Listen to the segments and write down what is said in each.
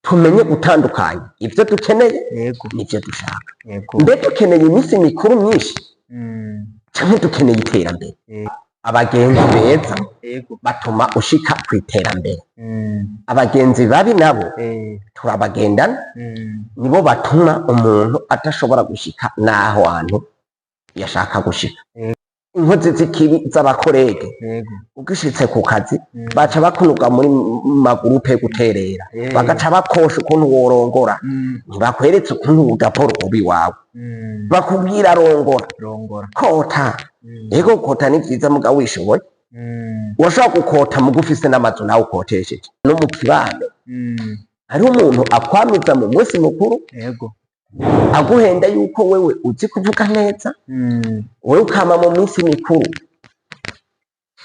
Tumenye gutandukanya ibyo dukeneye n'ibyo dushaka. Mbe dukeneye iminsi mikuru myinshi canke dukeneye iterambere? Abagenzi beza batuma ushika ku iterambere. Abagenzi babi nabo turabagendana, nibo batuma umuntu adashobora gushika n'aho hantu yashaka gushika. Inkozi z'ikibi z'aba collègues, ugishitse ku kazi, baca bakunuga muri ma groupes yo guterera, bagaca bakosha ukuntu worongora. Ntibakweretse ukuntu udapora ubi wawe, bakubwira rongora, rongora, kota. Ego, kota ni vyiza mugabo wishoboye. Urashobora gukota muga ufise n'amazu nawe ukotesheje. No mu kibano hariho umuntu akwamiza mu munsi mukuru, aguhenda yuko wewe uzi kuvuga neza, wewe ukama mu minsi mikuru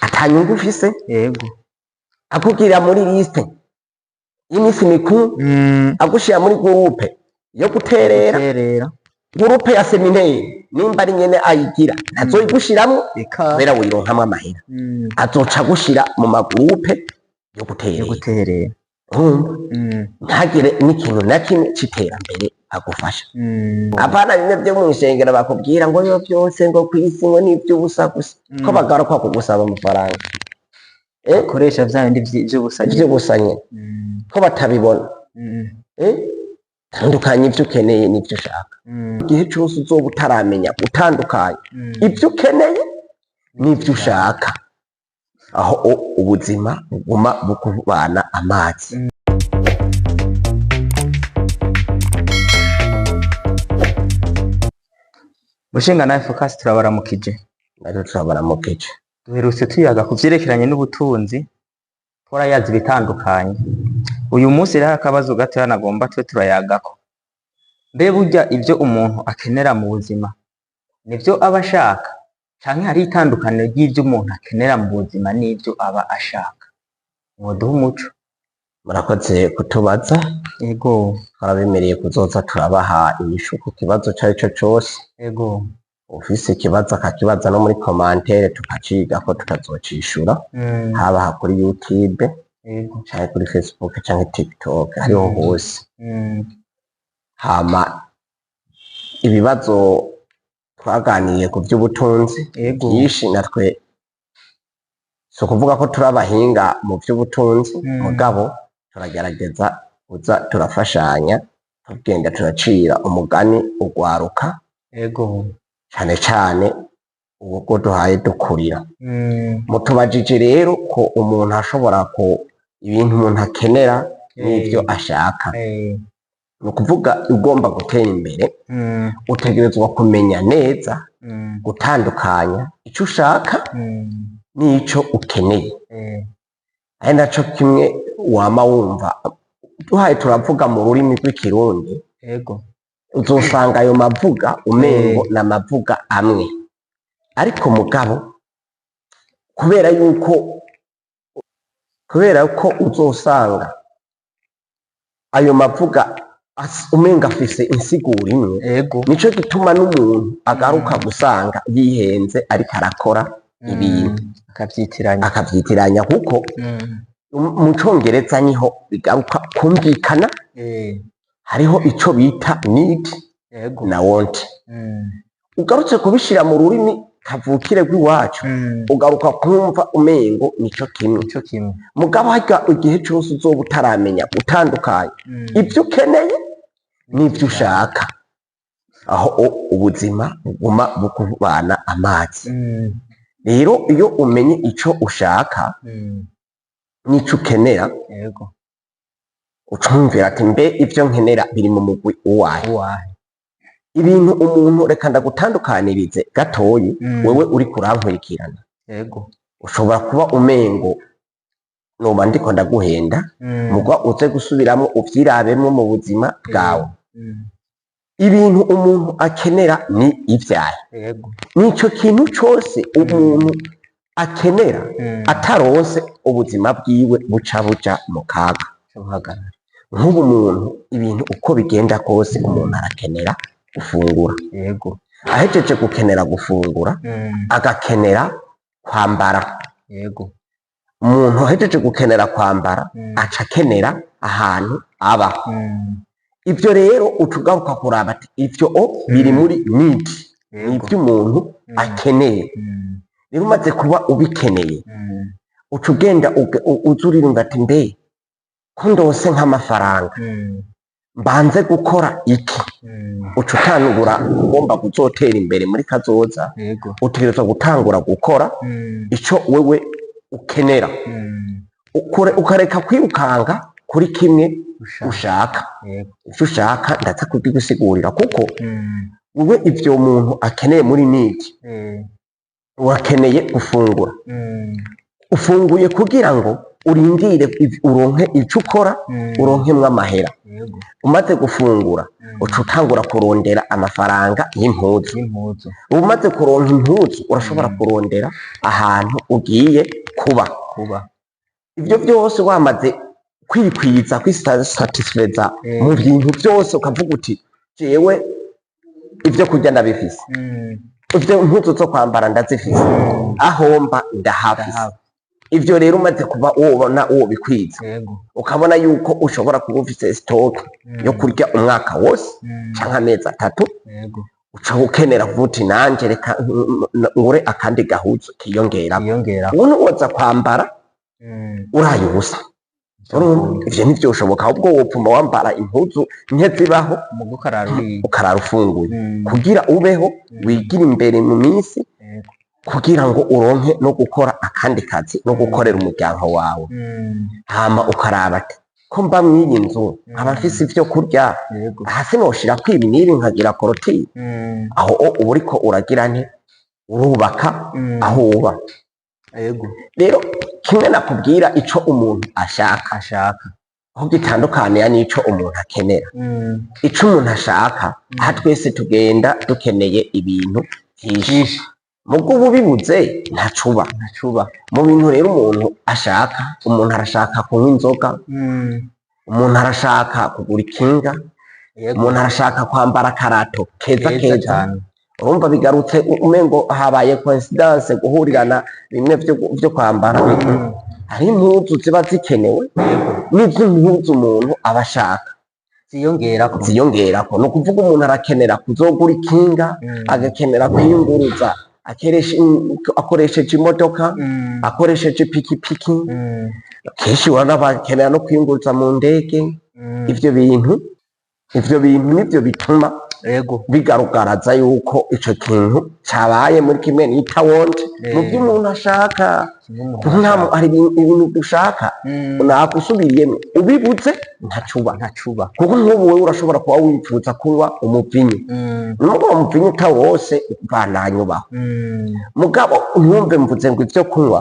atanyungu ufise, akubwira muri liste y'iminsi mikuru, agushira muri groupe yo guterera, guterera, groupe ya séminaire nimba ari nyene ayigira ntazoyigushiramwo, eka, kubera wironkamwo amahera, azoca agushira mu ma groupes yo yo guterera. Guterera. Urumva, ntagire n'ikintu na kimwe c'iterambere agufasha. Apana bimwe vyo mw'ishengero bakubwira ngo yo vyose ngo kw'isi ngo ni ivy'ubusa gusa, ko bagaruka kugusaba amafaranga. Koresha vya bindi vy'ubusa nyene. Ivy'ubusa nyene, ko batabibona. Tandukanya ivyo ukeneye n'ivyo ushaka. Igihe cose uzoba utaramenya gutandukanya ivyo ukeneye n'ivyo ushaka, aho ubuzima buguma bukubana amazi. Mushinga nawe Focus, turabaramukije. Naryo turabaramukije. Duherutse tuyaga ku vyerekeranye n'ubutunzi, twarayaze ibitandukanye. Uyu munsi rero akabazo gatoya nagomba tube turayagako. Mbe burya ivyo umuntu akenera mu buzima nivyo aba ashaka, canke hari itandukaniro ry'ivyo umuntu akenera mu buzima n'ivyo aba ashaka? Mwoduha umuco. Murakoze kutubaza. Twarabemereye kuzoza turabaha inyishu ku kibazo cari co cose. Ufise ikibazo akakibaza no muri commentaire, tukacigako, tukazocishura, haba aha kuri YouTube canke kuri Facebook canke TikTok, hariho hose. Hama ibibazo twaganiriye ku vy'ubutunzi vyinshi, natwe si ukuvuga ko turi abahinga mu vy'ubutunzi, mugabo turagerageza kuza turafashanya, tugenda turacira umugani ugwaruka, cane cane ubwo duhaye dukurira. Mutubajije rero ko umuntu ashobora ko ibintu umuntu akenera n'ivyo ashaka. Ni ukuvuga ugomba gutera imbere, utegerezwa kumenya neza gutandukanya ico ushaka n'ico ukeneye. Ari naco kimwe wama wumva duhaye turavuga mu rurimi rw'Ikirundi, uzosanga ayo mavuga umengo ni amavuga amwe, ariko mugabo kubera ko uzosanga ayo mavuga umengo afise insiguro imwe, nico gituma n'umuntu agaruka gusanga yihenze ariko arakora ibintu, akavyitiranya, akavyitiranya, kuko mu Congereza niho bigaruka kumvikana. Hariho ico bita need na want. Ugarutse kubishira mu rurimi kavukire rw'iwacu, ugaruka kumva umengo nico kimwe. Nico kimwe. Mugabo harya igihe cose uzoba utaramenya gutandukanya ivyo ukeneye n'ivyo ushaka, aho ubuzima buguma bukubana amazi. Rero iyo umenye ico ushaka n'ico ukenera, ucumvira ati: mbe ivyo nkenera biri mu mugwi uwahe? Uwahe? Ibintu umuntu, reka ndagutandukanirize gatoyi. Wewe uriko urankurikirana, ushobora kuba umengo noba ndiko ndaguhenda, mugwa uze gusubiramwo uvyirabemwo mu buzima bwawe. Ibintu umuntu akenera ni ivyahe? Nico kintu cose umuntu akenera, ataronse ubuzima bwiwe buca buja mu kaga. Buhagarara. Nk'ubu umuntu, ibintu uko bigenda kose, umuntu arakenera gufungura. Ahejeje gukenera gufungura, agakenera kwambara. Umuntu ahejeje gukenera kwambara, aca akenera ahantu aba. Ivyo rero uca ugaruka kuraba ati ivyo o biri muri need, ni ivyo umuntu akeneye. Rero umaze kuba ubikeneye, uca ugenda uza uririmba ati mbe ko ndose nk'amafaranga, mbanze gukora iki? Uca utangura ugomba kuzotera imbere muri kazoza, utegerezwa gutangura gukora ico wewe ukenera. Ukareka kwirukanga kuri kimwe Ushaka. ushaka. Ivyo ushaka ndaza kubigusigurira, kuko wewe ivyo umuntu akeneye muri need, urakeneye gufungura. Ufunguye kugira ngo urindire uronke ico ukora, uronkemwo amahera. Umaze gufungura, uca utangura kurondera amafaranga y'impuzu. Y'impuzu. Umaze kuronka impuzu, urashobora kurondera ahantu ugiye kuba. Kuba. Ivyo byose wamaze kwikwiza, kwisatisfeza mu bintu byose, ukavuga uti jewe ivyo kurya ndabifise, ivyo impuzu zo kwambara ndazifise, aho mba ndahafise. Ndahaba. Ivyo rero umaze kuba wobona wobikwiza, ukabona yuko ushobora kuba ufise stock yo kurya umwaka wose canke amezi 3, uca ukenera kuvuga uti nanje reka ngure akandi gahuzu kiyongerako. Yiyongera. Ubu woza kwambara uraye ubusa. Urumva ivyo ntivyoshoboka, ahubwo wopfuma wambara impuzu nke zibaho, Mugo ukarara uriye. ukarara ufunguye kugira ubeho, wigire imbere mu minsi, kugira ngo uronke no gukora akandi kazi no gukorera umuryango wawe. Hama ukaraba ati ko mba mw'iyi nzu, nkaba mfise ivyo kurya, hasi noshirako ibi n'ibi nkagira clôture. Aho uba uriko uragira nte? Urubaka aho uba. Rero kimwe nakubwira, ico umuntu ashaka Ashaka. aho gitandukanira n'ico umuntu akenera. Ico umuntu ashaka, aha twese tugenda dukeneye ibintu vyinshi, Vyinshi. mugo uba ubibuze ntacuba. Ntacuba. Mu bintu rero umuntu ashaka, umuntu arashaka kunywa inzoga, umuntu arashaka kugura ikinga, umuntu arashaka kwambara akarato keza Keza keza. cane. Urumva bigarutse umengo habaye coincidence, guhurirana bimwe vyo kwambara. Hari impuzu ziba zikenewe n'iz'impuzu umuntu aba ashaka Ziyongerako. ziyongerako. Ni ukuvuga umuntu arakenera kuzogura ikinga, agakenera kwiyunguruza akoresheje imodoka, akoresheje ipikipiki. Kenshi urabona bakenera no kwiyunguruza mu ndege. Ivyo bintu nivyo bituma bigaragaraza yuko ico kintu cabaye muri kimwe nita want, mu vyo umuntu ashaka. Kimwe umuntu Nta ashaka. hari ibintu dushaka, nakusubiriyemwo, ubibuze ntacuba. Ntacuba. Kuko nk'ubu wewe urashobora kuba wifuza kunywa umuvinyu, nubwo uwo muvinyu utawose ubandanya ubaho. Mugabo ntumve mvuze ngo ivyo kunywa,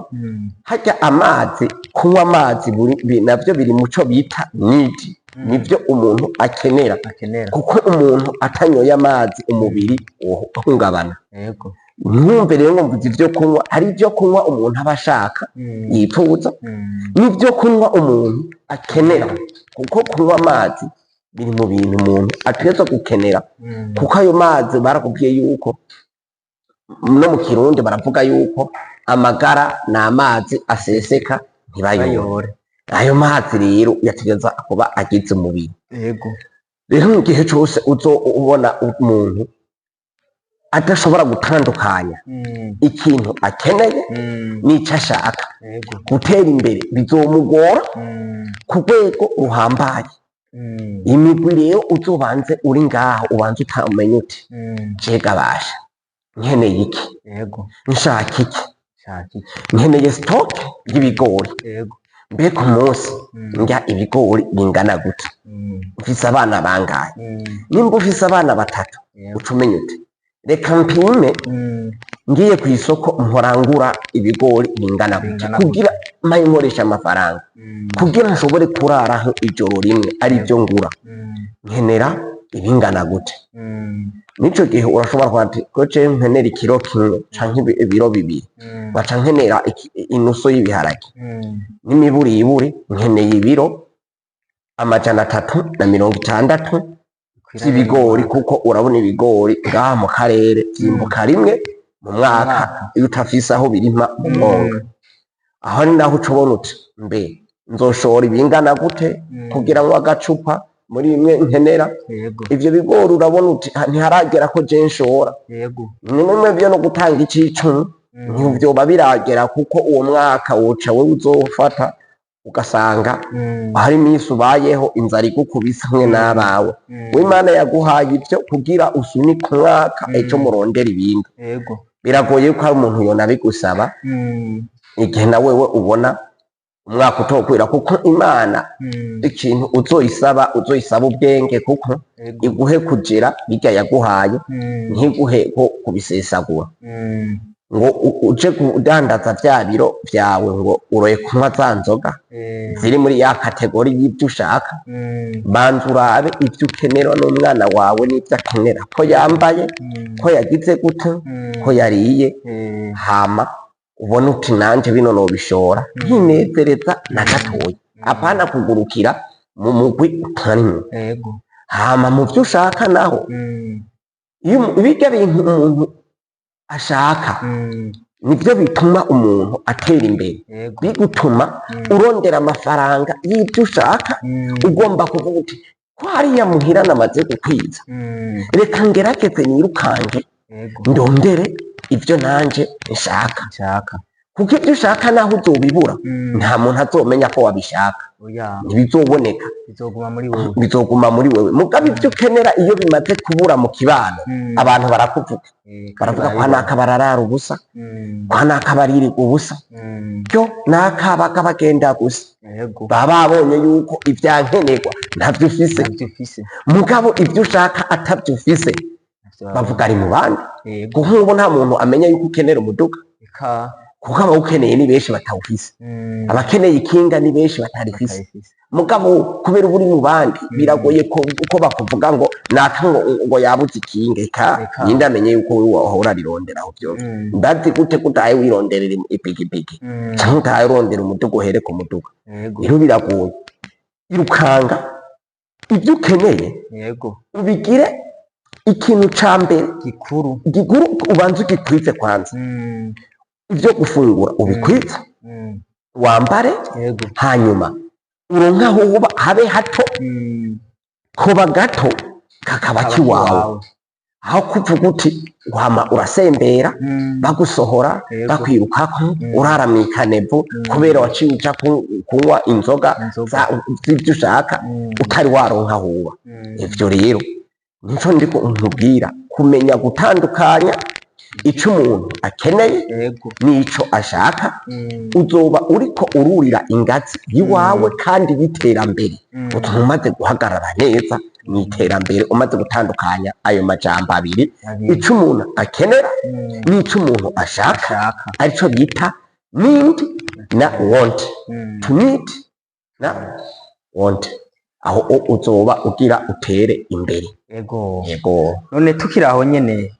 harya amazi, kunywa amazi navyo biri muco bita need, nivyo umuntu akenera. Akenera. Kuko umuntu atanyoye amazi umubiri uhungabana. Ntumve rero ngo mvuze ivyo kunywa, hari ivyo kunywa umuntu aba ashaka, yipfuza, n'ivyo kunywa umuntu akenera, kuko kunywa amazi biri mu bintu umuntu ategerezwa gukenera. Kuko ayo mazi barakubwiye yuko no mu Kirundi baravuga yuko amagara ni amazi aseseka ntibayore. Bayore. Ayo mazi rero yategerezwa kuba agize umubiri. Rero mu gihe cose uzo ubona umuntu adashobora gutandukanya ikintu akeneye n'ico ashaka, gutera imbere bizomugora ku rwego ruhambaye. Imigwi rero uzobanze uri ngaho, ubanze utamenye uti jega basha nkeneye iki? Nshaka iki? Shaka iki? Nkeneye stock y'ibigori. Mbe ku munsi ndya ibigori bingana gute? Mfise abana bangahe? Nimba ufise abana batatu, uca umenya uti reka mpime, ngiye ku isoko mporangura ibigori bingana gute Bingana gute? kugira mpaye nkoresha amafaranga, kugira nshobore kuraraho ijoro rimwe ari byo ngura, nkenera ibingana gute? Nico gihe urashobora kuba ati ko jewe nkenera ikiro kimwe canke ibiro 2, baca nkenera inusu y'ibiharage, n'imiburiburi nkeneye ibiro 360 vy'ibigori, kuko urabona ibigori ngaha mu karere vyimbuka rimwe mu mwaka, Mwaka. iyo utafise aho birima mu mwonga. Aho ni naho uca ubona uti mbe Nzoshora ibingana gute kugira ngo agacupa muri bimwe nkenera? Ivyo bigori urabona uti: "Ah, ntiharagera ko je nshora." Ni bimwe vyo no gutanga icicumi, ntivyoba biragera, kuko uwo mwaka woca wewe uzofata ugasanga hari iminsi ubayeho inzara igukubise hamwe n'abawe. W'Imana yaguhaye ivyo kugira usunike umwaka, ejo murondera ibindi. Biragoye ko hari umuntu yona bigusaba igihe na wewe ubona umwaka utokwira, kuko Imana ikintu uzoyisaba, uzoyisaba ubwenge, kuko iguhe kugira birya yaguhaye, ntiguhe ko kubisesagura ngo uje kudandaza vya biro vyawe ngo uroye kunywa za nzoga ziri muri ya catégorie y'ibyo ushaka. Banza urabe ibyo ukenera n'umwana wawe n'ibyo akenera, ko yambaye, ko yagize gute, ko yariye, hama ubone uti: "Nanje bino nobishora nkinezereza na gatoya." Apana kugurukira mu mugwi utarimwo. Hama mu vyo ushaka naho, iyo birya bintu umuntu ashaka nivyo bituma umuntu atera imbere, bigutuma urondera amafaranga y'ibyo ushaka. Ugomba kuvuga uti: "Ko hariya muhira namaze gukwiza, reka ngerageze nirukange ndondere ibyo nanje nshaka." Nshaka. Kuko ibyo ushaka naho uzobibura, nta muntu azomenya ko wabishaka. Oya. Ntibizoboneka. Bizoguma muri wewe. Bizoguma muri wewe. Mugabo ibyo ukenera iyo bimaze kubura mu kibano, abantu barakuvuga. Baravuga kwa naka bararara ubusa, kwa naka baririrwa ubusa, byo nakabaga bagenda gusa. Baba babonye yuko ibyankenerwa ntavyo ufise. Ntabyo ufise. Mugabo ibyo ushaka atavyo ufise, Navyo bavuga ari mu bandi. Kuko nk'ubu nta muntu amenya yuko ukenera umuduga, Eka. kuko abawukeneye ni benshi batawufise. Abakeneye ikinga ni benshi batarifise. Batarifise. Mugabo kubera uba uri mu bandi, biragoye ko bakuvuga ngo naka ngo yabuze ikinga. Eka. Eka. Ninde amenye yuko wewe wahora arirondera aho vyose? Ndazi gute ko utaye wironderera ipikipiki canke utaye urondera umuduga, uhere ku muduga? Rero biragoye, irukanga ibyo ukeneye, ubigire ikintu ca mbere gikuru. Gikuru, ubanze ugikwize kwanza. Ibyo gufungura ubikwize, wambare, hanyuma uronke aho uba, habe hato, koba gato kakaba Kaba kiwawe, kiwawe. Aho kuvuga uti wama urasembera, bagusohora, bakwirukako, urara mw'ikanevu kubera waciye uja kunywa inzoga Inzoga. z'ivyo ushaka, utari waronka aho uba. Ivyo rero nico ndiko nkubwira, kumenya gutandukanya ico umuntu akeneye n'ico ashaka, uzoba uriko ururira ingazi yiwawe kandi y'iterambere. Utuma umaze guhagarara neza mu iterambere, umaze gutandukanya ayo majambo abiri: Abiri. ico umuntu akenera n'ico umuntu ashaka, Ashaka. arico bita need na want. To need na want, aho uzoba ugira utere imbere. Yego. None tukiri aho nyene,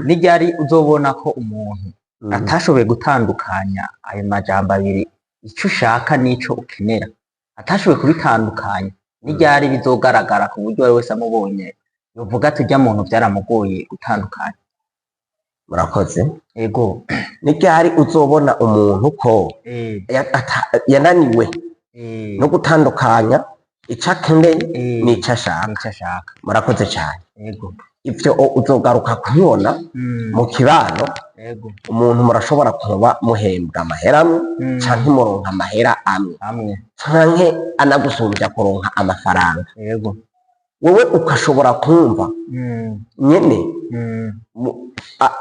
ni ryari uzobona ko umuntu atashoboye gutandukanya ayo majambo abiri, ico ushaka n'ico ukenera, atashoboye kubitandukanya? Ni ryari bizogaragara ku buryo uwari wese amubonye yovuga ati: "Urya muntu vyaramugoye gutandukanya"? Murakoze. Ni ryari uzobona umuntu ko yananiwe no gutandukanya ico akeneye n'ico ashaka? N'ico ashaka. Murakoze cyane. Ivyo uzogaruka kubibona mu kibano. Umuntu murashobora kuba muhembwa amahera amwe, canke muronka amahera amwe, amwe, canke anagusumbya kuronka amafaranga. Wewe ukashobora kumva nyene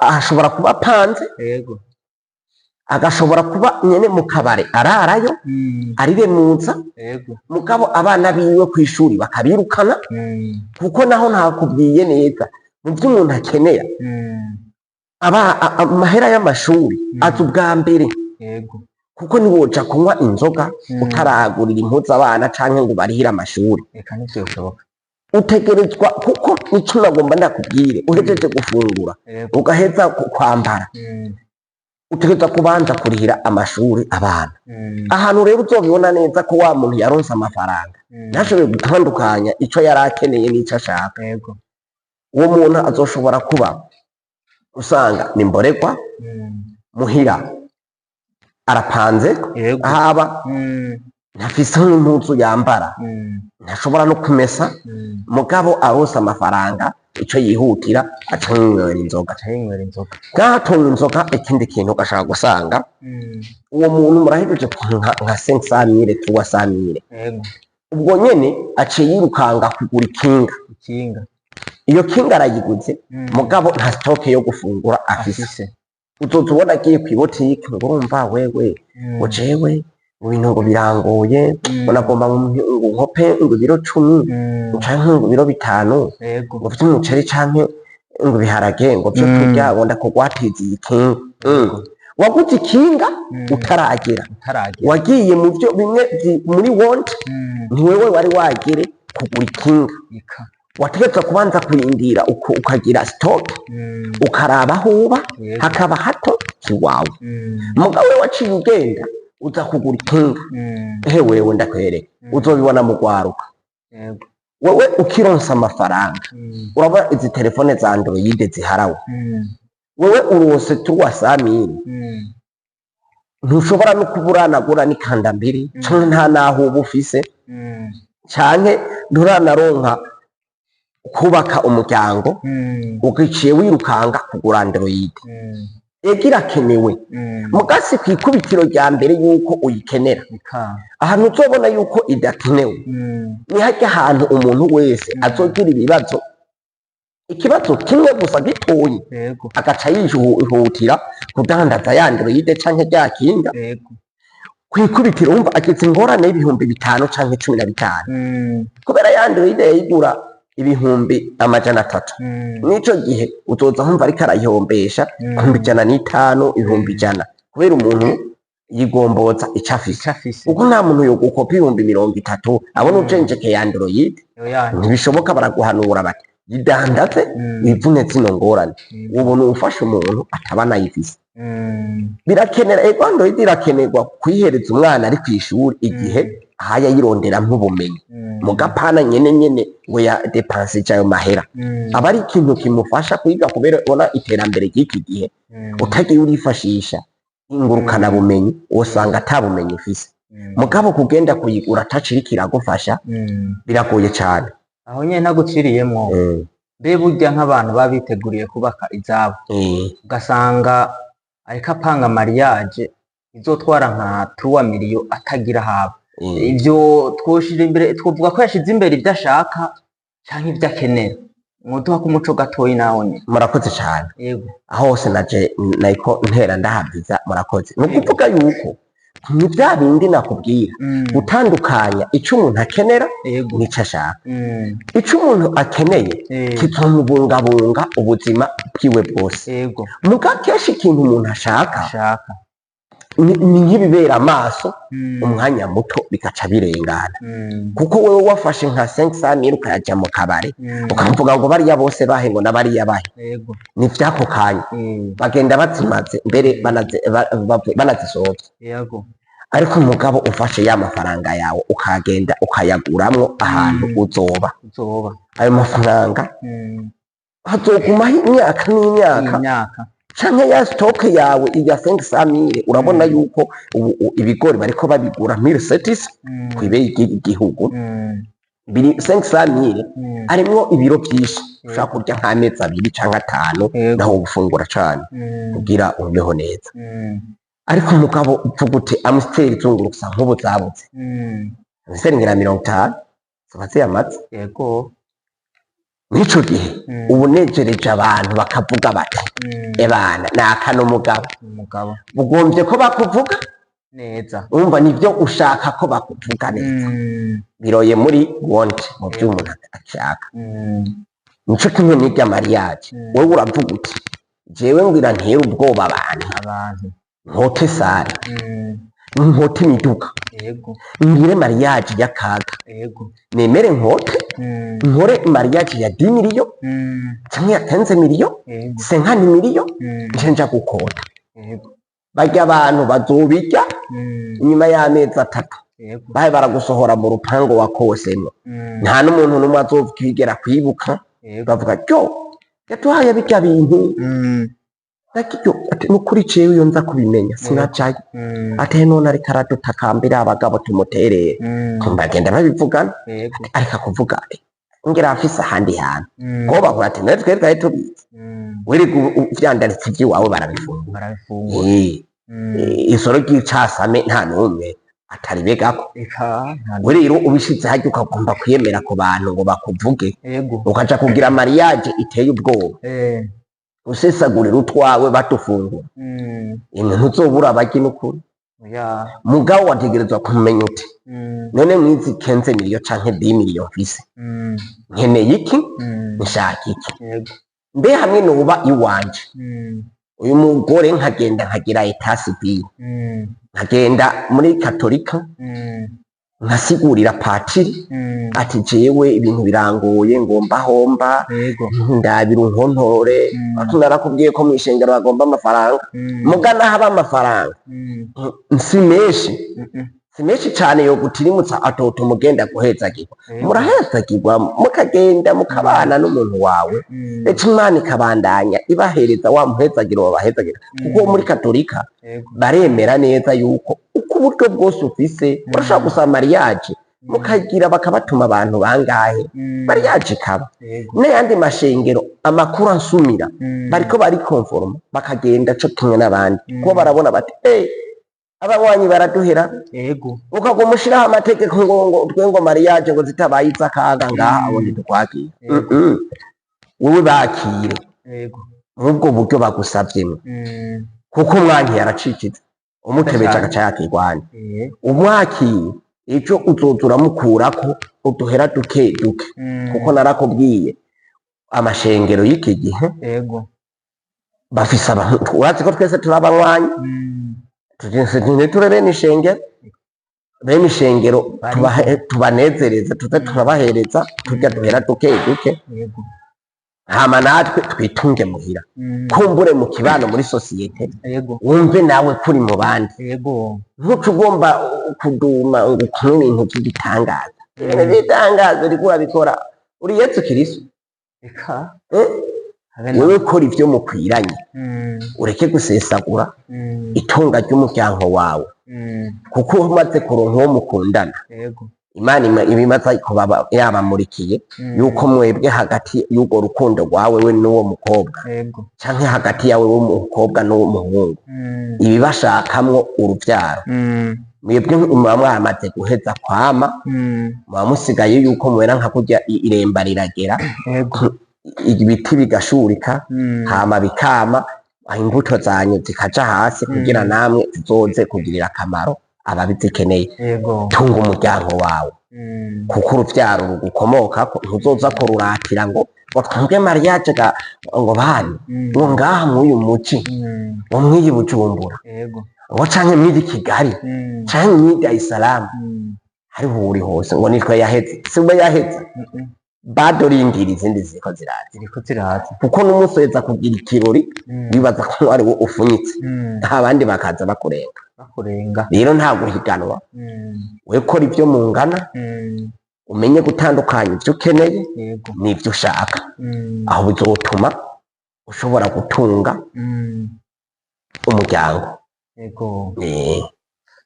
ashobora kuba apanze, agashobora kuba nyene mu kabare ararayo, ariremuza, mugabo abana biwe kw'ishuri bakabirukana. Kuko naho ntakubwiye neza mu byo umuntu akenera, amahera y'amashuri aza ubwa mbere, kuko niwoja kunywa inzoga utaragurira impuzu abana canke ngo ubarihire amashuri. Eka, ntivyoshoboka. Utegerezwa, kuko nico nagomba ndakubwire: uhejeje gufungura, ugaheza kwambara, utegerezwa kubanza kurihira amashuri abana. Ahantu rero uzobibona neza ko wa muntu yaronse amafaranga ntashoboye gutandukanya ico yari akeneye n'ico ashaka, uwo muntu azoshobora kuba usanga ni mboregwa, muhira arapanze, ahaba. Ntafise n'impuzu yambara, ntashobora no kumesa. Mugabo aronse amafaranga, ico yihutira aca yinywera inzoga. Aca yinywera inzoga. Bwatunywa inzoga. Ikindi kintu ugashaka gusanga uwo muntu murahejeje nka 500 000, 300 000, ubwo nyene aciye yirukanga kugura ikinga. Ikinga. Iyo kinga arayiguze, mugabo nta stock yo gufungura afise. Afise. Uzoza ubona agiye kw'ibotike ngo urumva wewe, ngo jewe ngo ibintu ngo birangoye, ngo nagomba ngo nkope ngo ibiro 10 canke ngo ibiro 5 ngo vy'umuceri canke ngo ibiharage ngo vyo kurya, ngo ndakugwatiza iyi kinga. Waguze ikinga utaragera. Utaragera. Wagiye mu byo bimwe muri want. Ni wewe wari wagere kugura ikinga. Ika. Wategetswe kubanza kurindira ukagira stock, ukaraba aho uba hakaba hato kiwawe. Mugabo we waciye ugenda uza kugura ikinga. Ehe wewe, ndakwereka, uzobibona mu rwaruka. Wewe ukironsa amafaranga, urabona izi telefone za Android ziharawe. Wewe urose 300 000, ntushobora no kuburanagura n'ikandambiri, canke nta naho uba ufise, canke nturanaronka kubaka umuryango, ugiciye wirukanga kugura Android. Ego, irakenewe, mugasi kw'ikubitiro rya mbere yuko uyikenera. Ika. Ahantu uzobona yuko idakenewe ni harya ahantu umuntu wese azogira ibibazo, ikibazo kimwe gusa gitoyi, agaca yihutira kudandaza ya Android canke rya kinga. Kw'ikubitiro wumva agize ingorane y'ibihumbi 5 canke 15, kubera ya Android yayigura 300 000. N'ico gihe uzoza wumva ariko arayihombesha 105 000, 100 000, kubera umuntu yigomboza ico afise. Ico afise. Kuko nta muntu yogukopa 30 000 abona ujenjekeye Android. Oya. Ntibishoboka. Baraguhanura bati yidandaze, wivune zino ngorane. Ubona ufasha umuntu ataba anayifise. Birakenera, ego, Android irakenerwa kuyihereza umwana ari kw'ishuri igihe ahaya yirondera nk'ubumenyi, mugapana nyene nyene ngo ya dépense ayo mahera, aba ari ikintu kimufasha kwiga, kubera ubona iterambere ry'iki gihe, utagiye urifashisha ingurukana bumenyi usanga ata bumenyi ufise. Mugabo kugenda kuyigura ataciriko iragufasha, biragoye cane. Aho nyene ntaguciriyemwo, mbe burya nk'abantu baba biteguriye kubaka izabo, ugasanga ariko apanga mariage izotwara nka 3 millions atagira haba, ivyo twoshira imbere, twovuga ko yashize imbere ivyo ashaka canke ivyo akenera? Mwoduha ko umuco gatoyi nawo nyene. Murakoze cane. Aho hose naje nariko ntera ndahabwiza, murakoze. Ni ukuvuga yuko ni bya bindi nakubwira, gutandukanya ico umuntu akenera n'ico ashaka. Ico umuntu akeneye kizomubungabunga ubuzima bwiwe bwose. Muga kenshi ikintu umuntu ashaka ashaka ni nk'ibibera amaso umwanya muto bigaca birengana, kuko wewe wafashe nka 500 000 ukayaja mu kabare, ukavuga ngo bariya bose bahe, ngo n'abariya bahe, ni vyako kanya, bagenda bazimaze mbere banazisohoye. Ariko umugabo ufashe ya mafaranga yawe ukagenda ukayaguramwo ahantu uzoba, uzoba, ayo mafaranga hazogumaho imyaka n'imyaka. Imyaka. Canke ya stock yawe iya 500 000, urabona yuko ubu ibigori bariko babigura 1700 kw'ibeyi ry'igihugu. Biri 500 000 harimwo ibiro vyinshi, ushobora kurya nk'amezi 2 canke 5, naho ufungura cane kugira ubeho neza. Ariko umugabo uvuga uti Amstel zungurutsa nk'ubu zabuze, Amstel ngira 50 ziba ziyamaze. Mw'ico gihe ubu nejereje abantu bakavuga bati ebana nakana umugabo. Umugabo. Ugombye ko bakuvuga neza. Urumva nivyo ushaka ko bakuvuga neza, biroye muri want, mu vyo umuntu ashaka. Nico kimwe n'irya mariage. Wewe uravuga uti jewe ngira ntere ubwoba abantu, abantu, nkote salle, nkote imiduga, ngire mariage y'akaga, nemere nkote, nkore mariage ya 10 millions canke ya 15 millions, 50 millions, nce nja gukota. Barya abantu bazobirya inyuma y'amezi 3, bahe baragusohora mu rupangu wakosemo. Nta n'umuntu n'umwe azokwigera kwibuka. Bavuga ryo yatuhaye birya bintu. Ndakiryo ati nukuri jewe iyo nza kubimenya sinajayo. Ati none ariko aradutakambira abagabo tumuterere. Bagenda babivugana. Ariko akuvuga ati ngira afise ahandi hantu. Ngo bahura ati natwe twari twari tubizi. Wirirwa uvyandaritse ivy'iwawe barabifungura. Barabifungura. Isoro ry'icasame nta n'umwe ataribegako. Eka nta. We rero ubishize harya ukagomba kwiyemera ku bantu ngo bakuvuge, ukaja kugira mariage iteye ubwoba, usesagurira utwawe batufungura, imwe ntuzobura abaryi n'ukuri. Oya. Mugabo wategerezwa kumenya uti none mwizi 15 millions canke 10 millions mfise, nkeneye iki, nshaka iki? Mbe hamwe noba iwanje, uyu mugore nkagenda nkagira état civil, nkagenda muri katolika, nkasigurira patiri ati jewe ibintu birangoye, ngomba homba, ndabira unkontore. Ati narakubwiye ko mw'ishengero bagomba amafaranga. Muga naho aba amafaranga si menshi, si menshi cane yo gutirimutsa atotuma ugenda guhezagirwa. Murahezagirwa mukagenda mukabana n'umuntu wawe, ndetse Imana ikabandanya ibahereza wa muhezagiro wabahezagira, kuko muri katolika baremera neza yuko uko uburyo bwose ufise urashobora gusaba mariage, mukagira bakabatuma abantu bangahe, mariage ikaba. N'ayandi mashengero amakuru ansumira, bariko barikonforoma bakagenda co kimwe n'abandi, kuko barabona bati abanywanyi baraduhera. Ukaguma ushiraho amategeko ngo twe ngo mariage ngo zitabaye iz'akaga ngaha, abo ntitukwakira. Wewe bakire nk'ubwo buryo bagusavyemwo, kuko umwanki yaracikiza umutebeje agaca yakirwanya. Umwakiye ejo uzoza uramukurako uduhera duke duke, kuko narakubwiye amashengero y'iki gihe bafise abantu, urazi ko twese turi abanywanyi. Ntituri bene ishengero, bene ishengero tubanezereze, tuze turabahereza turya duhera duke duke, hama natwe twitunge muhira, kumbure mu kibano, muri société, wumve nawe kuri mu bandi. Ntuce ugomba kuduma ngo ukore ibintu by'igitangaza, ibintu by'igitangaza uriko urabikora uri Yesu Kristo? Eka. Eh? Habe na. Wewe kora ivyo mukwiranye, ureke gusesagura itunga ry'umuryango wawe, kuko umaze kuronka uwo mukundana, Imana iba imaze kuba yabamurikiye yuko mwebwe hagati y'urwo rukundo rwawe we n'uwo mukobwa, canke hagati yawe w'umukobwa n'uwo muhungu, ibibashakamwo uruvyaro, mwebwe muba mwamaze guheza kwama, muba musigaye yuko mubera nka kurya iremba riragera, ibiti bigashurika, hama bikama, imbuto zanyu zikaja hasi kugira namwe zizoze kugirira akamaro ababizikeneye. Tunga umuryango wawe, kuko uruvyaro rugukomokako ntuzoza kururatira ngo twebwe mariage ga ngo bana, ngo ngaha mw'uyu muji, ngo mw'iyi Bujumbura, ngo canke mw'iyi Kigali, canke mw'iyi Dar es Salaam, hariho uri hose ngo nitwe yaheze, si we yaheze. Bado rindira izindi ziriko ziraza. Ziriko ziraza. Kuko n'umunsi uheza kugira ikirori, wibaza ko ari wo ufunyitse, abandi bakaza bakurenga. Bakurenga. Rero nta guhiganwa. We kora ibyo mungana, umenye gutandukanya ibyo ukeneye n'ibyo ushaka. Aho bizotuma ushobora gutunga umuryango.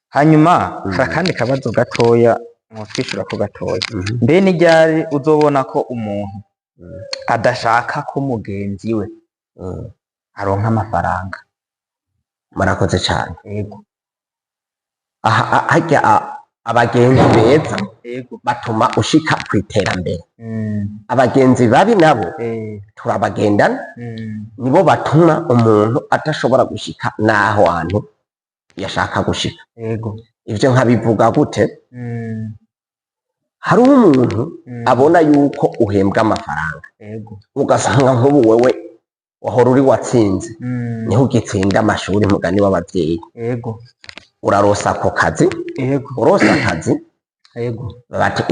Hanyuma hari akandi kabazo gatoya mwotwishura ko gatoya. Mbe ni ryari uzobona ko umuntu adashaka ko mugenzi we aronka amafaranga? Murakoze cyane. Aha harya abagenzi beza batuma ushika ku iterambere. Abagenzi babi nabo turabagendana, nibo batuma umuntu adashobora gushika n'aho hantu yashaka gushika. Ivyo nkabivuga gute? Hariho umuntu abona yuko uhembwa amafaranga, ugasanga nk'ubu wewe wahora uri watsinze, niho ugitsinda amashuri, mugani w'abavyeyi, urarosa ako kazi, urosa akazi, bati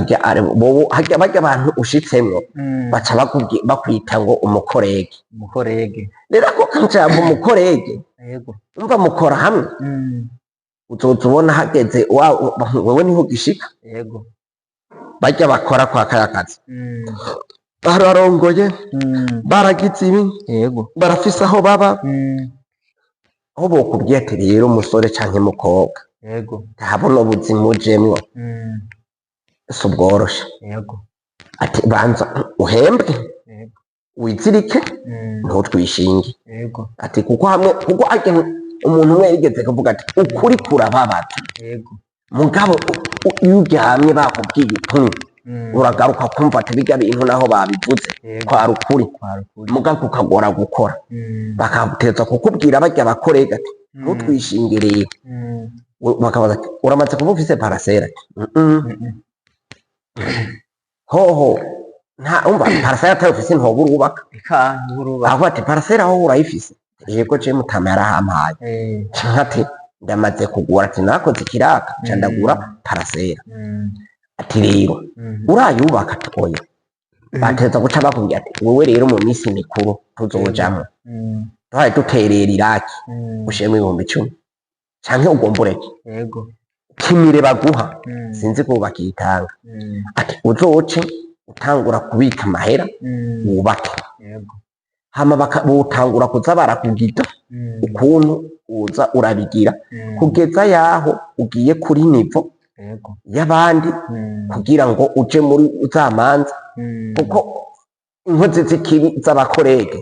bobo harya barya abantu ushitsemwo baca bakwita ngo umucollègue. Umucollègue. Rero ako kajambo umucollègue, umva mukora hamwe, uzoza ubona hageze wewe niho ugishika, barya bakora kwa kaya kazi bararongoye, baragize ibi, barafise aho baba. Aho bokubwiye ati rero umusore canke mukobwa, ntabona ubuzima ujemwo, si ubworoshe. Ati banza uhembwe, wizirike, ntutwishinge. Ati kuko hamwe, kuko arya umuntu umwe yarigeze kuvuga ati ukuri kurababaza, mugabo iyo uryamye bakubwiye utumwe, uragaruka kumva ati birya bintu naho babivuze kwari ukuri, Kwari ukuri. Mugabo kukagora gukora. Bakateza kukubwira barya bakorega ati ntutwishinge rero. Bakabaza ati uramaze kuba ufise parcelle? Ati "Mm-mm." Hoho nta umva parcelle atayo ufise ntoba urubaka. Eka nturuba. Aho ati parcelle aho urayifise? Yego, je mutama yarahampaye. Canke ati ndamaze kugura, ati nakoze ikiraka ca ndagura parcelle. Ati rero urayubaka? Ati oya. Bateza guca bakubwira ati wewe rero mu minsi mikuru tuzojamwo, duhaye duterera iraki, ushiremo 10,000 canke ugomba ureke. Kimire baguha, sinzi ko bakitanga. Ati uzoce utangura kubika amahera, wubake. Hama botangura kuza barakugida ukuntu uza urabigira, kugeza yaho ugiye kuri niveau y'abandi, kugira ngo uje muri za manza, kuko inkozi z'ikibi z'abakorege,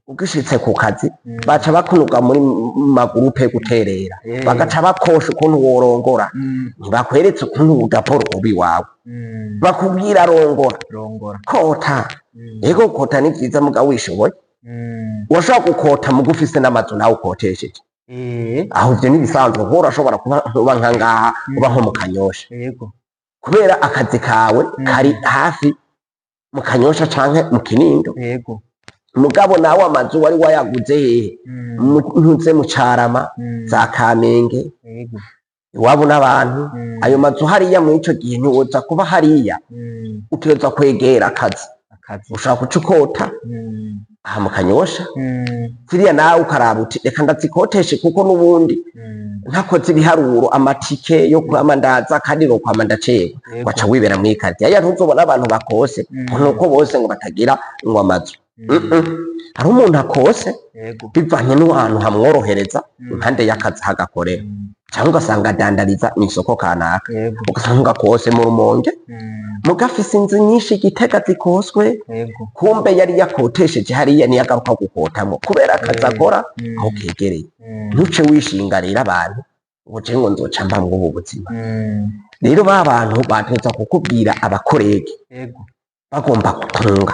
ugishitse ku kazi, baca bakunuga muri ma groupe yo guterera, bagaca bakosha ukuntu worongora. Ntibakweretse ukuntu ugapora ubi wawe, bakubwira rongora, Rongora. Kota. Ego, kota ni vyiza mugabo wishoboye. Urashobora gukota muga ufise n'amazu nawe ukotesheje. Aho ivyo n'ibisanzwe, kuko urashobora kuba uba nka ngaha, uba nko mu Kanyosha, kubera akazi kawe kari hafi mu Kanyosha canke mu Kinindo, mugabo nawe amazu wari wayaguze hehe? Ntuze mu Carama, za Kamenge, iwabo n'abantu. Ayo mazu hariya muri ico gihe ntiwoza kuba hariya, utegerezwa kwegera akazi. Akazi. Ushobora kuca ukota aha mu Kanyosha, ziriya nawe ukaraba uti reka ndazikoteshe, kuko n'ubundi ntakoze ibiharuro, amatike yo kwama ndaza kandi no kwama ndacerwa. Waca wibera muri quartier aya, ntuzobona abantu bakose ngo nuko bose ngo batagira ngo amazu. Hari umuntu akose bivanye n'ahantu hamworohereza, impande y'akazi hagakorera, cyangwa ugasanga adandariza mw'isoko kanaka, ugasanga akose mu Rumonge, mugafise inzu nyinshi Gitega zikoswe, kumbe yari yakotesheje hariya, niyo agaruka gukotamwo kubera akazi akora aho kegereye. Ntuce wishinga rero abantu ngo je ngo nzoca mba ubu buzima. Rero ba bantu bateza kukubwira abakorege bagomba gutunga,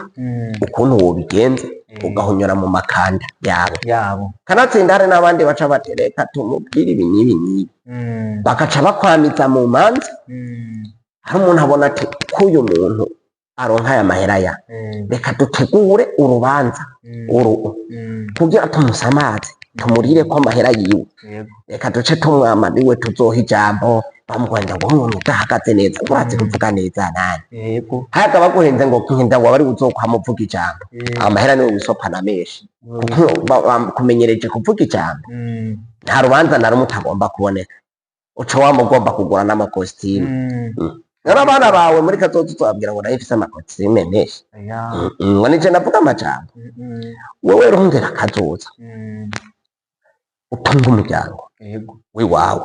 ukuntu wobigenza, ugahonyora mu makanda yabo. Yabo. Kanatsinda hari n'abandi baca batereka tumubwire ibi n'ibi n'ibi, bagaca bakwamiza mu manza. Hari umuntu abona ati k'uyu muntu aronka aya mahera ya, reka dutegure urubanza uru kugira tumusamaze, tumurire ko amahera yiwe, reka duce tumwama niwe tuzoha ijambo. Bamugwenda ngo umuntu udahagaze neza urazi kuvuga neza nani? Hayaga baguhenze ngo nkenda ngo bari uzokwama uvuga ijambo, amahera niwe wisopana menshi, kuko bakumenyereje kuvuga ijambo. Nta rubanza na rumwe utagomba kuboneka, uca wama ugomba kugura n'amakositimu. Rero abana bawe muri kazoza uzobabwira ngo nayo mfise amakositimu menshi? Oya. Ngo nije navuga amajambo. Wewe rongera kazoza, utunge umuryango w'iwawe,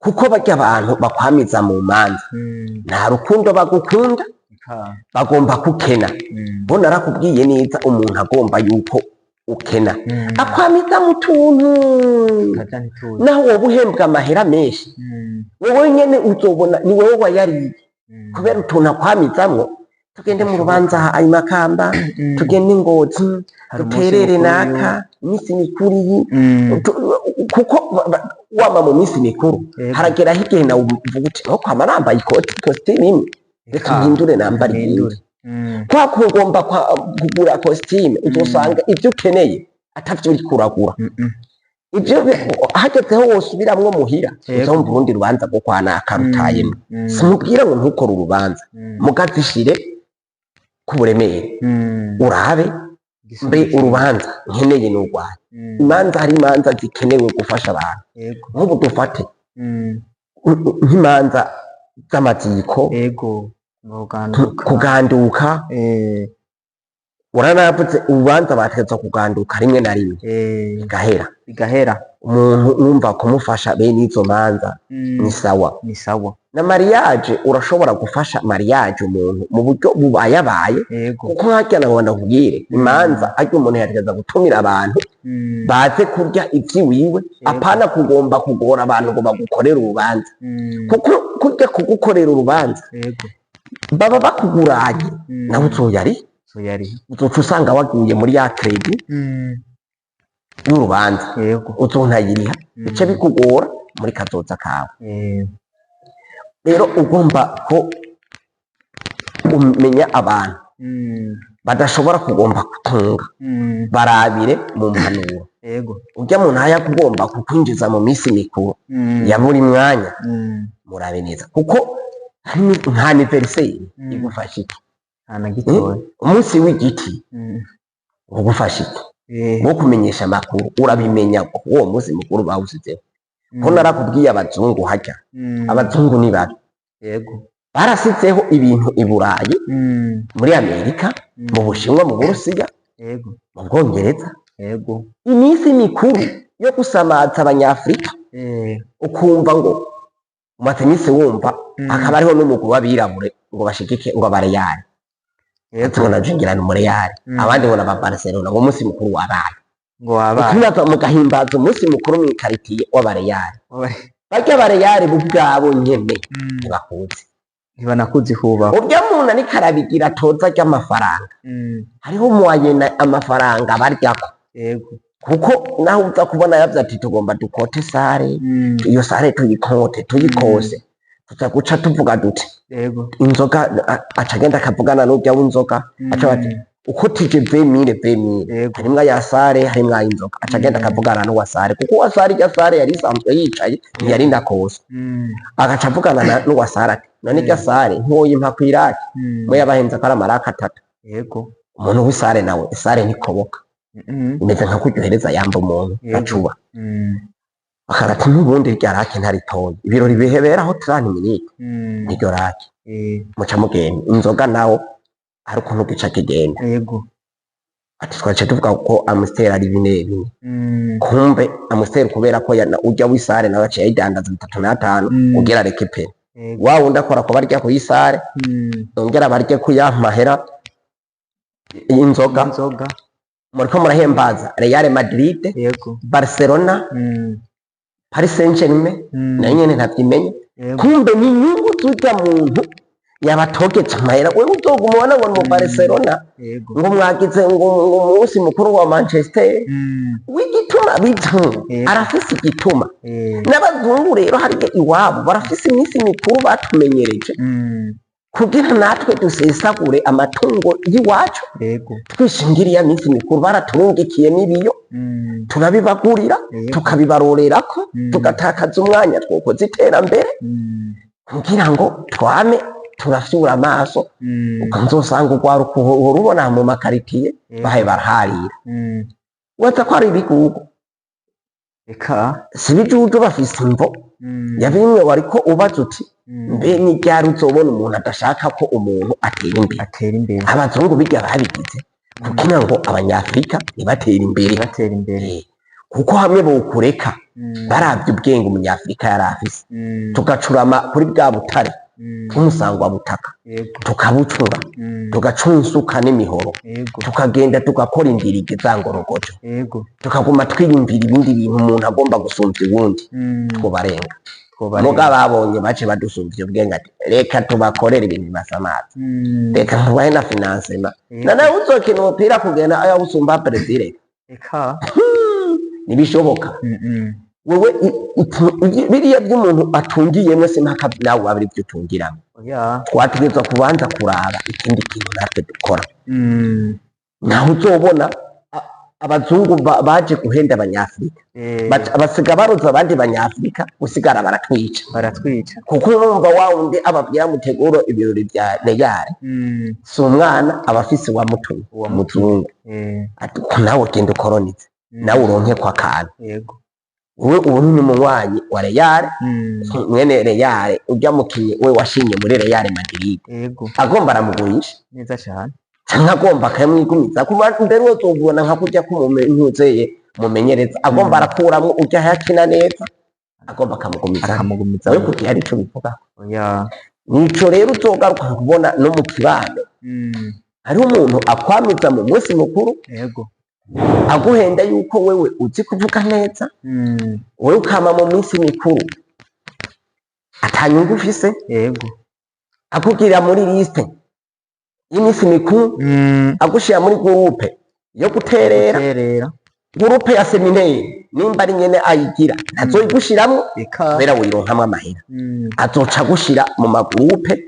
kuko barya abantu bakwamiza mu manza nta rukundo bagukunda, bagomba kukena. Bo narakubwiye neza, umuntu agomba yuko ukena, akwamiza mu tuntu. Kaja ntituzi. Naho woba uhembwa amahera menshi, wowe nyene uzobona ni wowe wayariye, kubera utuntu akwamizamwo. Tugende mu rubanza ayo Makamba, tugende i Ngozi, Hari umunsi duterere mukuru. Naka iminsi mikuru iyi. Kuko wama mu minsi mikuru, harageraho igihe nawe uvuga uti aho kwama nambaye ikoti kositimu imwe, reka mpindure nambare Mpindure. iyindi. Kwa kugomba kugura kositimu, uzosanga ibyo ukeneye atavyo uriko uragura. Ivyo hagezeho wosubiramwo muhira, uzumva urundi rubanza rwo kwa naka rutayemwo. Simubwira ngo ntukore urubanza, mugazishire ku buremere, urabe mbe urubanza nkeneye n'urwaye. Imanza, hari imanza zikenewe gufasha abantu. Nk'ubu dufate nk'imanza z'amaziko, Kuganduka. Kuganduka. Uranavuze urubanza bategetswe kuganduka rimwe na rimwe, bigahera. Bigahera. Umuntu numva kumufasha bene izo manza ni sawa. Ni sawa. Na mariage, urashobora gufasha mariage umuntu mu buryo bubayabaye, kuko nk'harya nagomba ndakubwire imanza harya umuntu yategeza gutumira abantu baze kurya ivy'iwiwe, apana kugomba kugora abantu ngo bagukorere urubanza, kuko kurya kugukorera urubanza baba bakuguranye, nawe uzoyari Uzoyari. uzoca usanga waguye muri ya crédit y'urubanza, uzontayiriha, bice bikugora muri kazoza kawe. Rero ugomba ko umenya abantu badashobora kugomba gutunga, barabire mu mpanuro. Urya muntu aya kugomba kukwinjiza mu minsi mikuru ya buri mwanya, murabe neza, kuko hari nka anniversaire igufasha iki? Nta na gitoya. Umunsi w'igiti ugufasha iki? Wo kumenyesha amakuru urabimenya ko uwo munsi mukuru bawusizeho. Ko narakubwiye abazungu harya, abazungu ni babi. Barasizeho ibintu i Burayi, muri Amerika, mu Bushinwa, mu Burusiya, mu Bwongereza, iminsi mikuru yo gusamaza Abanyafurika. Ukumva ngo umaze iminsi wumva hakaba hariho n'umugwi w'abirabure ngo bashigike ngo abareyali, tubona jingirana umureyali, abandi ngo n'aba Barcelona, ngo umunsi mukuru wabaye. Ngo wabaye. Ukibaza mugahimbaza umunsi mukuru mw'ikaritiye w'abareyali. Barya bareyali bo ubwabo nyene ntibakuzi. Ntibanakuzi kubaho. Urya muntu ariko arabigira atoza ry'amafaranga, hariho moyenne amafaranga baryako, kuko naho uza kubona yavuze ati tugomba dukote salle, iyo salle tuyikote tuyikose, tuza guca tuvuga duti inzoga, aca agenda akavugana n'urya w'inzoga, aca bati ukotije 20 000, 20 000, harimwo aya salle, harimwo ay'inzoga, aca agenda akavugana n'uwa salle, kuko uwa salle irya salle yari isanzwe yicaye, ntiyari ndakosa. Agaca avugana n'uwa salle ati none irya salle ntiwoyimpa kw'iraki? Mwe yabahenze ko ari amaraka atatu. Umuntu w'i salle nawe i salle ntikoboka, imeze nka kuryohereza yamba umuntu acuba, akarati n'ubundi irya raki ntaritoye, ibirori biheberaho 30 minutes, niryo raki. Muca mugenda inzoga nawo hari ukuntu gica kigenda. Ati twaciye tuvuga ko Amstel ari bine bine. Kumbe Amstel kubera ko urya w'i salle nawe aciye ayidandaza 35, kugira areke pe wa wundi akora ko barya kuyi salle, yongera barye kuya mahera y'inzoga. Inzoga. Muriko murahembaza Real Madrid, Barcelona, Paris Saint-Germain, nayo nyene ntavyimenya. Kumbe ni inyungu z'urya muntu yabatogeje amahera. Wewe uzoguma ubona ngo ni mu Barcelona, ngo mwagize ngo umunsi mukuru wa Manchester, w'igituma bitu arafise igituma. N'abazungu rero hariya iwabo barafise iminsi mikuru batumenyereje kugira natwe dusesagure amatungo y'iwacu, twishingira iya minsi mikuru. Baraturungikiye n'ibiyo, turabibagurira, tukabibarorerako, tugatakaza umwanya twokoze iterambere, kugira ngo twame turafyura amaso. Ukanzosanga urwaruka uhora ubona mu makaritiye bahaye baraharira, waza ko ari ibigugu. Eka. Si ibijuju, bafise imvo ya bimwe wariko ubaza uti mbe ni ryari uzobona umuntu adashaka ko umuntu atera imbere? Atera imbere. Abazungu bijya babigize kugira ngo Abanyafurika ntibatere imbere. Batera imbere. Kuko hamwe bokureka, baravye ubwenge Umunyafurika yari afise, tugacurama kuri bwa butare bw'umusangwa butaka, tukabucura, tugacunsuka n'imihoro, tukagenda tugakora indirige za ngorogojo, tukaguma twiyumvira ibindi bintu, umuntu agomba gusumvya uwundi, twobarenga. Twobarenga. Muga babonye bace badusumvya ubwenge, ati reka tubakorere ibintu bibasamaza, reka tubahe na financement. Na nawe uzokina umupira kugenda aya usumba Brezil? Eka. Ntibishoboka. Wewe biriya by'umuntu atungiyemwo simpaka nawe waba arivyo utungiramwo. Oya. Twategerezwa kubanza kuraba ikindi kintu natwe dukora. Naho uzobona abazungu baje guhenda Abanyafurika, basiga baroza abandi Banyafurika, gusigara baratwica. Baratwica. Kuko urumva wa wundi ababwira muteguro ibirori vya Real, si umwana aba afise uwamutumye. Uwamutumye. Umuzungu ati ko nawe genda ukoronize, nawe uronke kwa kantu. Wewe ubu ni umunywanyi wa Real, mwene Real, urya mukinyi we washimye muri Real Madrid, agomba aramugurisha. Neza cane. Canke agomba akayamwigumiza kuba mbere uzobona nka kurya k'umuntuzeye mumenyereza, agomba arakuramwo urya yakina neza, agomba akamugumiza. Akamugumiza. Wewe kugira hari ico bivuga? Oya. Nico rero uzogaruka kubona no mu kibano, hariho umuntu akwamiza mu munsi mukuru, aguhenda yuko wewe uzi kuvuga neza, wewe ukama mu minsi mikuru atanyungu ufise, akubwira muri liste y'iminsi mikuru, agushira muri groupe yo guterera, Guterera. Groupe ya séminaire nimba ari nyene ayigira ntazoyigushiramwo, kubera wironkamwo amahera, azoca agushira mu ma groupe yo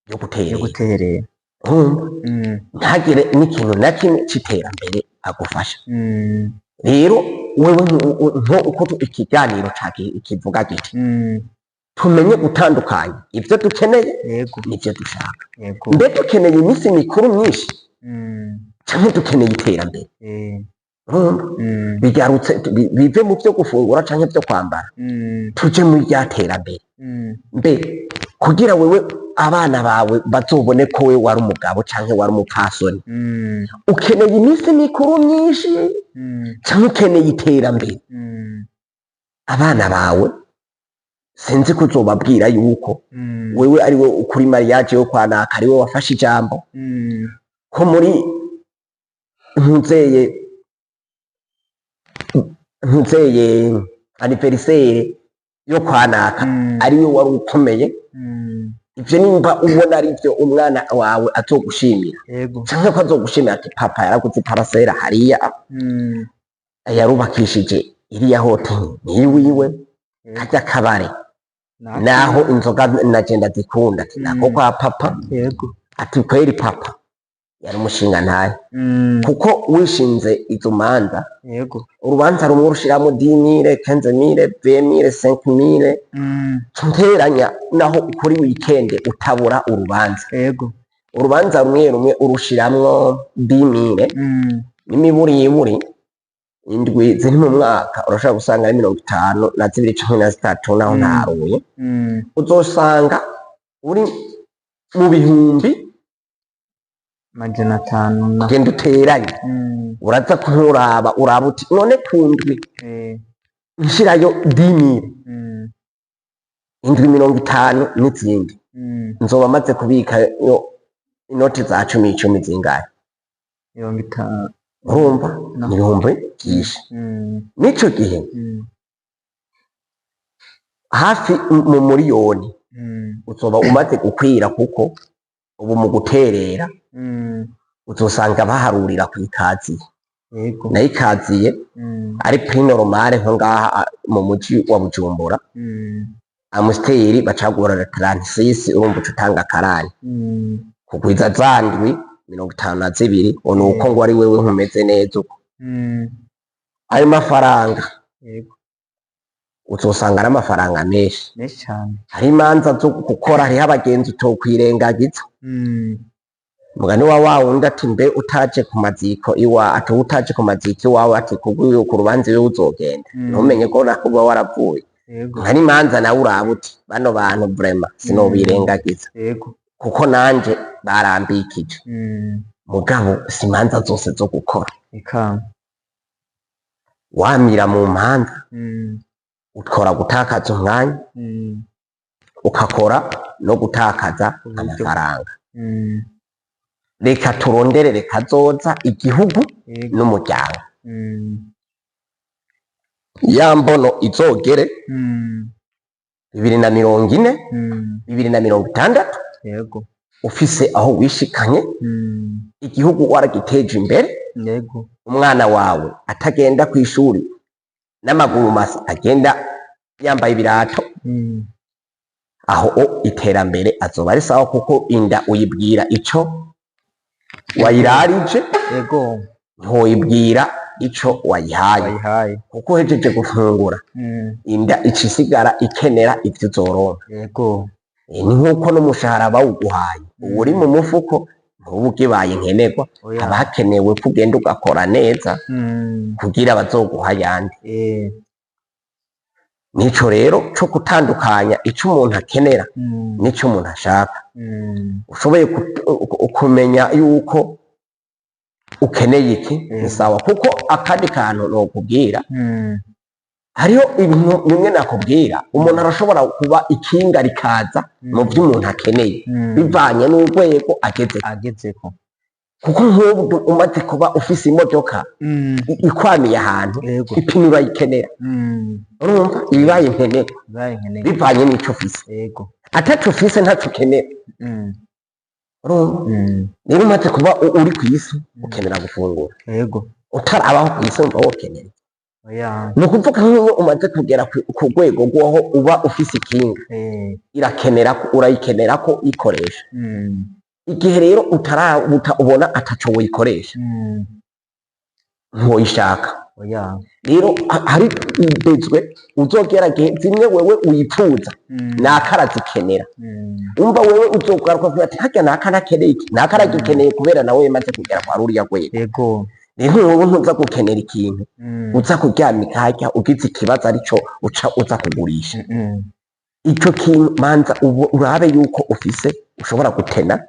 Yo guterera. guterera. Urumva? Ntagire n'ikintu na kimwe c'iterambere agufasha. Rero wewe nko uko ikiganiro kivuga giti, tumenye gutandukanya ivyo dukeneye n'ivyo dushaka. Mbe dukeneye iminsi mikuru myinshi canke dukeneye iterambere? Urumva? Bigarutse bive mu vyo gufungura canke vyo kwambara, tuje mu rya terambere. Mbe kugira wewe abana bawe bazobone ko wewe wari umugabo canke wari umupfasoni, ukeneye iminsi mikuru myinshi canke ukeneye iterambere? Abana bawe sinzi ko uzobabwira yuko wewe ari we kuri mariage yo kwa naka ari we wafashe ijambo, ko muri ntuzeye anniversaire yo kwa naka ari we wari ukomeye. Ivyo nimba ubona ari byo umwana wawe azogushimira, canke ko azogushimira ati papa yaraguze i parcelle hariya, yarubakishije iriya hoteli niyiwiwe, karya kabare naho inzoga nagenda zikunda, ati nako kwa papa, ati kweri papa yari umushinga ntaye, kuko wishinze izo manza, urubanza rumwe urushiramo 10 000, 15 000, 20 000, 5 000, nteranya naho kuri weekend utabura urubanza. Urubanza rumwe rumwe urushiramwo 10 000, n'imiburiburi indwi ziri mu mwaka urashobora gusanga ari 52 canke na zitatu, naho ntaruye, uzosanga uri mu bihumbi 500 na. Genda uteranye, uraza nkuraba uraba uti none ku ndwi nshirayo 10 000, indwi 50 n'izindi, nzoba maze kubikayo inoti za cumi icumi zingahe? 50. Urumva? No. Ni ibihumbi byinshi. N'ico gihe hafi mu miliyoni uzoba umaze gukwira, kuko ubu mu guterera uzosanga baharurira ku ikaziye, nayo ikaziye ari prix normal nko ngaha mu muji wa Bujumbura, Amstel bacagura 36, urumva uca utanga karani kugwiza za ndwi 52, ni uko ngo ari wewe nkumeze neza uko ayo mafaranga uzosanga ari amafaranga menshi. Menshi cane. Hari imanza zo gukora, hariho abagenzi utokwirengagiza. Mugani wa wa wundi ati mbe utaje ku maziko iwa, ati utaje ku maziko iwawe, ati kubwiwe ku rubanza iwe uzogenda, ntumenye ko nako uba waravuye. Hari imanza nawe uraba uti bano bantu vraiment sinobirengagiza, kuko nanje barambikije. Mugabo si imanza zose zo gukora. Eka. Wamira mu manza, ukora gutakaza umwanya, ukakora no gutakaza Uburyo. amafaranga. Reka turonderere kazoza igihugu n'umuryango, ya mbono izogere 2040, 2060, ufise aho wishikanye, igihugu waragiteje imbere, umwana wawe atagenda ku ishuri n'amaguru masa, agenda yambaye ibirato. Aho o iterambere azoba ari sawa, kuko inda uyibwira ico wayirarije, ntiwoyibwira ico wayihaye. Wayihaye. Kuko uhejeje gufungura, inda ica isigara ikenera ivyo uzoronka. Ni nk'uko n'umushahara bawuguhaye uba uri mu mufuko, ntuba ukibaye nkenerwa. Oya. Haba hakenewe ko ugenda ugakora neza kugira bazoguha ayandi. Nico rero co gutandukanya ico umuntu akenera n'ico umuntu ashaka, ushoboye kumenya yuko Ukeneye iki ni sawa, kuko akandi kantu nokubwira, hariho ibintu bimwe nakubwira, umuntu arashobora kuba ikinga rikaza mu byo umuntu akeneye bivanye n'urwego ageze. Agezeko. Kuko nk'ubu umaze kuba ufise imodoka ikwamiye ahantu, ipine urayikenera. Urumva ibibaye nkenerwa. Bibaye nkenerwa. Bivanye n'ico ufise. Ataco ufise ntaco ukenera. Urumva? Rero umaze kuba uri kw'isi ukenera gufungura. Utarabaho kw'isi wumva wokenera? Oya. Ni ukuvuga nk'iyo umaze kugera ku rwego rw'aho uba ufise ikinga, irakenera ko urayikenera ko ikoresha. Igihe rero utarabuta ubona ataco woyikoresha, ntiwoyishaka. Oya. Rero hari bezwe uzogera gihe zimwe wewe uyipfuza, naka arazikenera. Umva, wewe uzogaruka uvuga ati harya naka ntakeneye iki, naka aragikeneye, kubera nawe yamaze kugera kwa ruriya rwego. Rero wowe ntuza gukenera ikintu uza kuryamika harya ugize ikibazo arico uca uza kugurisha. Ico kintu manza urabe yuko ufise ushobora gutena,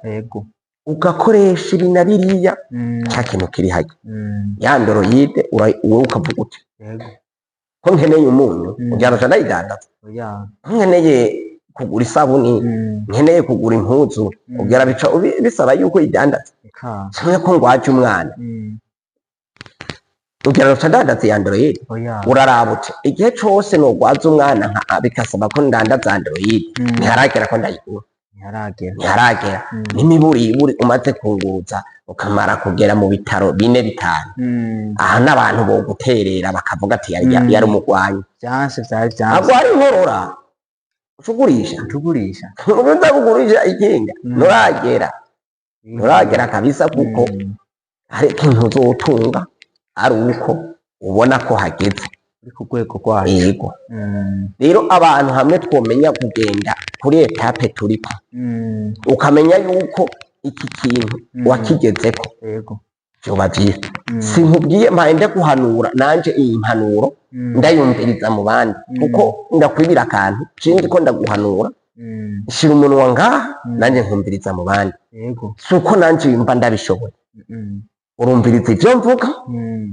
ugakoresha ibi na biriya, ca kintu kiri harya, ya Android, wowe ukavuga uti ko nkeneye umunyu, ujyana uca ndayidandaza? Oya. Ko nkeneye kugura isabuni, nkeneye kugura impuzu, ugera bica bisaba yuko uyidandaza? Eka. Canke ko ngwaje umwana, ugera uca ndandaza iya Android? Oya. Uraraba uti igihe cose nogwaza umwana nka bikasaba ko ndandaza Android, ntiharagera ko ndayigura. Ntiharagera. Ntiharagera. N'imiburiburi umaze kunguruza ukamara kugera mu bitaro bine bitanu, aha n'abantu boguterera bakavuga ati yari yari umugwanyi. Vyanse, vyari vyanse. Agwara inkorora ucugurisha? Tugurisha. Uza kugurisha ikinga? Nturagera, nturagera kabisa, kuko hari ikintu uzotunga ari uko ubona ko hageze. Uri ku rwego rwacu. Yego. Rero abantu hamwe twomenya kugenda kuri étape turiko, ukamenya yuko iki kintu wakigezeko, vyoba vyiza. Sinkubwiye mpaye guhanura, nanje iyi mpanuro ndayumviriza mu bandi, kuko ndakwibira akantu sinzi ko ndaguhanura, shira umunwa ngaha, nanje nkumviriza mu bandi. Si uko nanje mba ndabishoboye. Urumviriza ivyo mvuga,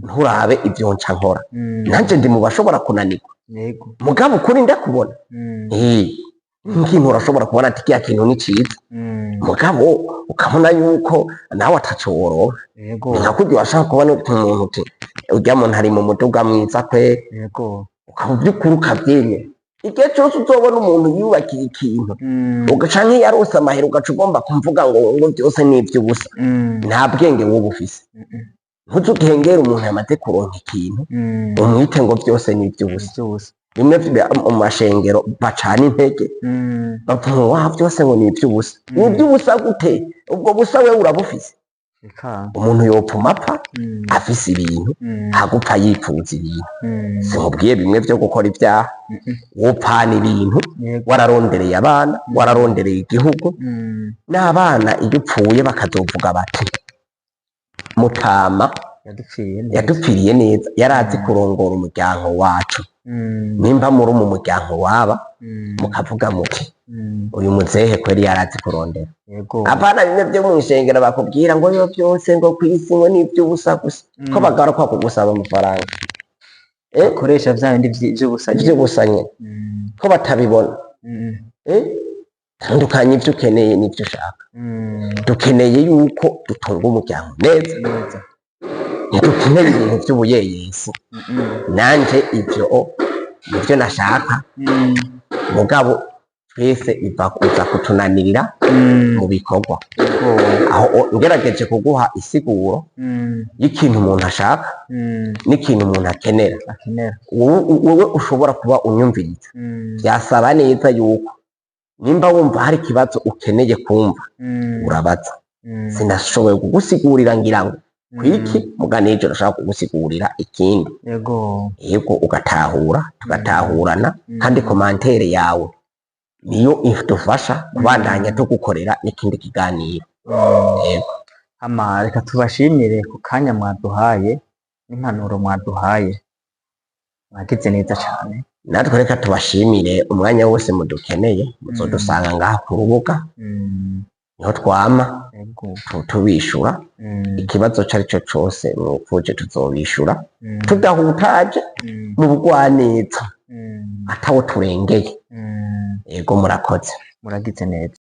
nturabe ivyo nca nkora. Nanje ndi mu bashobora kunanirwa, mugabo ukuri ndakubona. Nk'ikintu urashobora kubona ati kiriya kintu ni ciza, mugabo ukabona yuko nawe ataco woronka. Ni nka kurya washaka kubona umuntu uti urya muntu ari mu muduga mwiza kwe, ukaba by'ukuri ukavyemera. Igihe cose uzobona umuntu yubakiye ikintu, ugaca nk'iyo amahera, ugaca ugomba kumvuga ngo vyose ni ivy'ubusa, nta bwenge woba ufise. Ntuzukengere umuntu yamaze kuronka ikintu, umwite ngo vyose ni ivy'ubusa. Vyose. Bimwe mu mashengero bacana intege, bavuga ngo wa vyose ngo ni ivy'ubusa. Ni ivy'ubusa gute? Ubwo busa wewe urabufise? Eka. Umuntu yopfuma apfa afise ibintu, hagupfa yipfuza ibintu. Sinkubwiye bimwe vyo gukora ivyaha. Wopfana ibintu, wararondereye abana, wararondereye igihugu, n'abana iyo upfuye bakazovuga bati mutama Yadupfiriye neza. Yadupfiriye neza, yarazi kurongora umuryango wacu. Nimba muri mu muryango waba, mukavuga muti uyu muzehe kweri yarazi kurondera. Apana bimwe vyo mw'ishengero bakubwira ngo yo vyose ngo kw'isi ngo ni ivy'ubusa gusa, ko bagaruka kugusaba amafaranga. Koresha vya bindi vy'ubusa nyene. Ivy'ubusa nyene. Ko batabibona? Tandukanya ivyo ukeneye n'ivyo ushaka. Dukeneye yuko dutunga umuryango neza. Neza. Ntidukeneye ibintu vy'ubuyeyesi. Nanje ivyo nivyo nashaka, mugabo twese biva kuza kutunanirira mu bikorwa. Aho ngerageje kuguha isiguro y'ikintu umuntu ashaka n'ikintu umuntu akenera. Akenera. Wowe ushobora kuba unyumviriza, byasaba neza yuko nimba wumva hari ikibazo ukeneye kumva, urabaza. Sinashoboye kugusigurira ngira ngo kwiki, muga n'ejo ndashaka kugusigurira ikindi. Yego, ugatahura, tugatahurana. Kandi commentaire yawe niyo idufasha kubandanya tugukorera n'ikindi kiganiro. Yego. Hama reka tubashimire ku kanya mwaduhaye n'impanuro mwaduhaye, mwagize neza cane. Natwe reka tubashimire. Umwanya wose mudukeneye muzodusanga ngaha ku rubuga. Niho twama tubishura ikibazo cari co cose mwifuje, tuzobishura tudahutaje, mu bugwaneza, atawo turengeye. Yego, murakoze. Muragize neza.